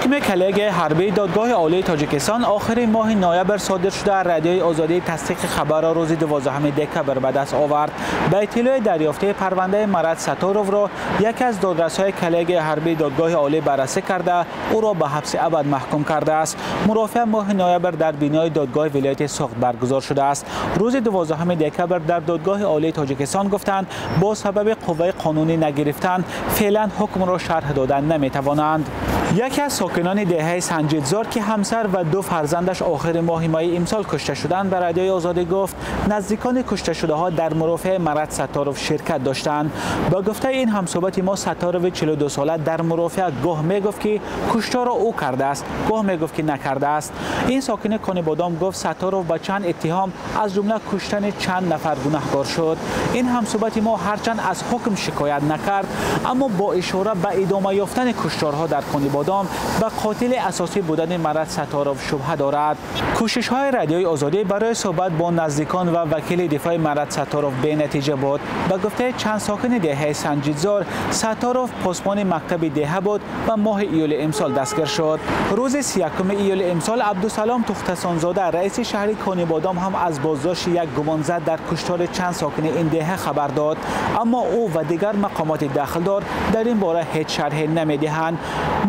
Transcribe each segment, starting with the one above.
Ҳукми коллегияи ҳарбии Додгоҳи Олии Тоҷикистон охири моҳи ноябр содир шуда, Радиои Озодӣ тасдиқи хабарро рӯзи 12 декабр ба даст овард. Ба иттилои дарёфтаи парвандаи Марат Сатторовро яке аз додрасҳои коллегияи ҳарбии Додгоҳи Олӣ баррасӣ карда, ӯро ба ҳабси абад маҳкум кардааст. Мурофиа моҳи ноябр дар бинои Додгоҳи вилояти Суғд баргузор шудааст. Рӯзи 12 декабр дар Додгоҳи Олии Тоҷикистон гуфтанд, бо сабаби қувваи қонунӣ нагирифтан феълан ҳукмро шарҳ додан наметавонанд. Яке аз сокинони деҳаи Санҷидзор, ки ҳамсар ва ду фарзандаш охири моҳи майи имсол кушта шуданд, ба Радиои Озодӣ гуфт, наздикони кушташудаҳо дар мурофиаи Марат Сатторов ширкат доштанд. Ба гуфтаи ин ҳамсӯҳбати мо, Сатторови 42 сола дар мурофиа гоҳ мегуфт, ки кушторро ӯ кардааст, гоҳ мегуфт, ки накардааст. Ин сокини Конибодом гуфт, Сатторов ба чанд иттиҳом, аз ҷумла куштани чанд нафар, гунаҳкор шуд. Ин ҳамсӯҳбати мо ҳарчанд аз ҳукм шикоят накард, аммо бо ишора ба идома ёфтани кушторҳо дар Конибодом ба қотили асосӣ будани Марат Сатторов шубҳа дорад. Кӯшишҳои Радиои Озодӣ барои суҳбат бо наздикон ва вакили дифои Марат Сатторов бенатиҷа буд. Ба гуфтаи чанд сокини деҳаи Санҷидзор, Сатторов посбони мактаби деҳа буд ва моҳи июли имсол дастгир шуд. Рӯзи 31 июли имсол Абдусалом Тухтасонзода, раиси шаҳри Конибодом, ҳам аз боздошти як гумонзад дар куштори чанд сокини ин деҳа хабар дод, аммо ӯ ва дигар мақомоти дахлдор дар ин бора ҳеҷ шарҳе намедиҳанд.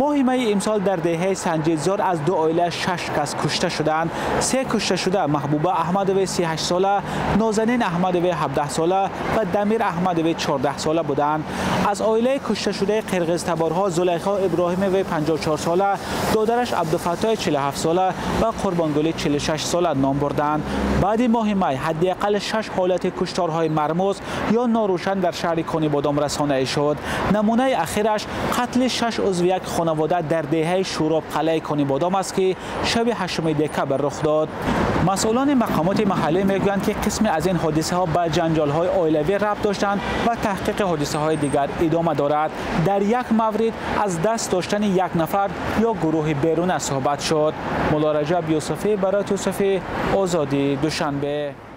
Моҳи майи имсол дар деҳаи Санҷидзор аз ду оила 6 кас кушта шуданд. 3 кушташуда Маҳбуба Аҳмадова 38 сола, Нозанин Аҳмадова 17 сола ва Дамир Аҳмадова 14 сола буданд. Аз оилаи кушташудаи қирғизтаборҳо Зулайхо Иброҳимова 54 сола, додараш Абдуфаттоҳ 47 сола ва Қурбонгули 46 сола ном бурданд. Баъди моҳи май ҳадди ақал 6 ҳолати кушторҳои мармуз ё норӯшан дар шаҳри Конибодом расонаӣ шуд. Намунаи ахираш қатли 6 узви як хонавода дар деҳаи Шӯроб қалъаи Конибодом аст, ки шаби 8 декабр рух дод. Масъулони мақомоти маҳаллӣ мегӯянд, ки қисме аз ин ҳодисаҳо ба ҷанҷолҳои оилавӣ рабт доштанд ва таҳқиқи ҳодисаҳои дигар идома дорад. Дар як маврид аз даст доштани як нафар ё гурӯҳи беруна суҳбат шуд. Мулло Раҷаб Юсуфӣ, Барот Юсуфӣ, Озодӣ, Душанбе.